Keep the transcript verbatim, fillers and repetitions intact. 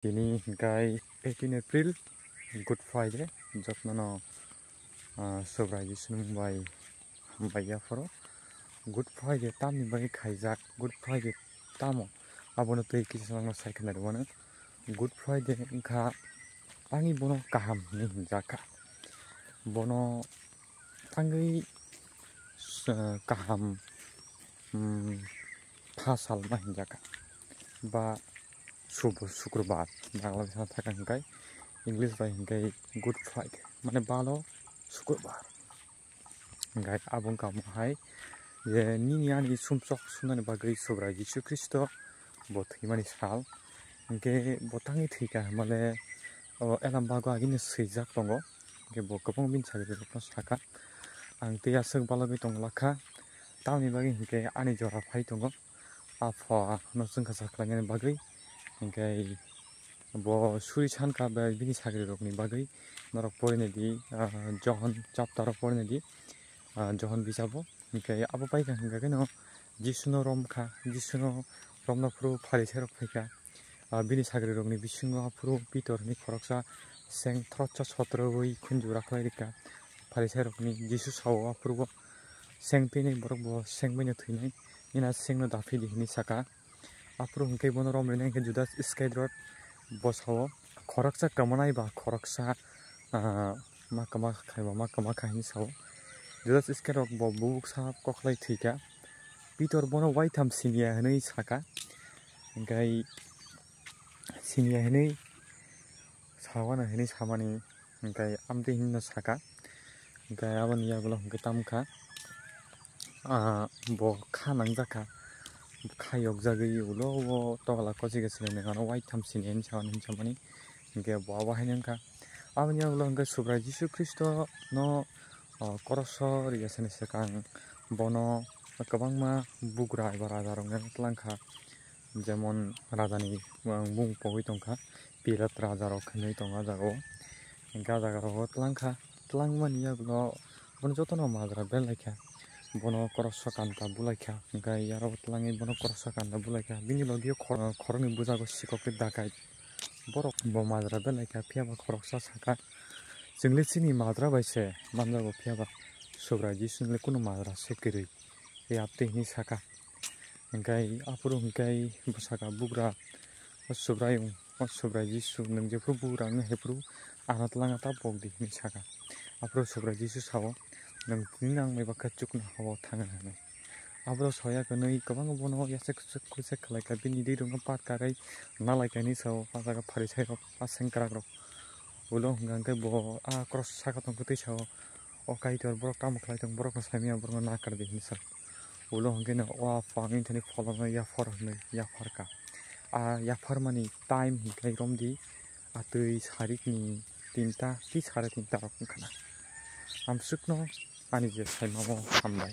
Tini hingkai eighteen April, Good Friday, jotnono, ah, Sobrai Jisu ni mung bai hambai yapharo. Good Friday tamni bagwi khaijak, Good Friday tamo? Abono twi kisa swngno sai khna rwmano. Good Friday wngkha ani bono kaham hinwi hinjak kha. Bono tangwi, ah, kaham, um, pha salma hinjak kha, ba sub-, Sukrubar, Bangla bai sana thaka hingkai, English bai hingkai Good Friday, mane balo Sukrubar. Hingkai abo wngkha omo hai je nini ani sumsok sumnani bagwi Sobrai Jisu Khristo bo thwimani sal. Hingke bo tangwi thwikha hwnmale o Elam bago agini swijak tongo. Hingke bo kwbang bini sagrirokno saka, "Ang tei aswk balogwi tongla kha, tamoni bagwi hingke ani jora phai tongo, Apha no chwngkha sa khlainani bagwi." Hingke bo suri sankha bini sagrirokni bagwi, norok porinai di, ah, Johon chapter o porinai di, ah, Johon bijabo. Hingke abo paikha hingkha kheno Jisuno romkha, Jisuno romna phuru Pharisairok phaikha. Ah, bini sagrirokni bisingo aphuru Pitor hinwi khoroksa seng throtsa sotrowi khunju rakhwlai rikha. Pharisairokni Jisu sao aphurugo, "Seng twinai borok bo seng baino thwinai, nina sengno daphidi," hinwi saka. Aphuru hwnkhe bono rom rinai hwnkhe Judas Iskariot bo sao, khoroksa kwmanai ba khoroksa, ah, ma kwma khai ba ma kwma kha hinwi sao. Judas Iskariot bo bubuksa koklai thwikha. Pitor bono waitham siniya hinwi saka. Hingkhai siniya hinwi sawana hinwi samani. Hingkhai amtwi hinwi saka. Hingkhai aboni yagulo hingkhe tamkha, ah, bo kha nangjakha. Kha yokjagwi ulo o togla kochika chwlainai ano waitham siniya hinwi samani hinwi samani. Hingkhe bo abo haino wngkha. Aboni yagulo hingkhe Subrai Jisu Khristo no, ah, koroso riyasani swkang bono kwbangma bugra eba rajarokno twlangkha. Jemon rajani, ah, bumung pogwi tongkha, Pilat rajarok hinwi tongo ah jagao. Hingkhe ah jagarok twlangkha, twlangmani yagulo bono jotono majra belaikha, bono koroso kanta bulaikha, hingkhe yarok twlangwi bono koroso kanta bulaikha, bini logio khor-, khoroknwi bwjago sikokhe dakai. Borok bo majra belaikha, phiyaba khoroksa saka, "Chwngli chini majra bai se manjago, phiyaba Subrai Jisunile kunu majra se kwrwi," tei amtwi hinwi saka. Hingkhai aphuru hingkhai bwsaka bugra, "O Subraiyung, o Subrai Jisu, nwng jephuru bugra wngwi haiphuru ano twlangno ta pok di," hinwi saka. Aphuru Subrai Jisu sao, "Nwng tini nang maiba khe chuknoha-o thang," hinwi. Aphuru soya kwnwi kwbangma bono yasek kusek kusek khlaikha, bini rirokno pat karwi nalaikha hinwi sao. Ah jaga Pharisairok, ah sengkrakrok ulo hwnkha hwnkhe bo ah korosa saka tongkhe tei sao, "O Kaitor, borok tamo khlai tong, borokno saimanya, borokno nakar di," hinwi sa. Ulo hwnkhe no, "O Apha, ang nini thani pholokno yaphar," hinwi yapharkha. A yapharmani time hwnkhe romdi atwi sarikni tinta ki sare tinta rok wngkhana. Amsukno ani je saimamo hambai.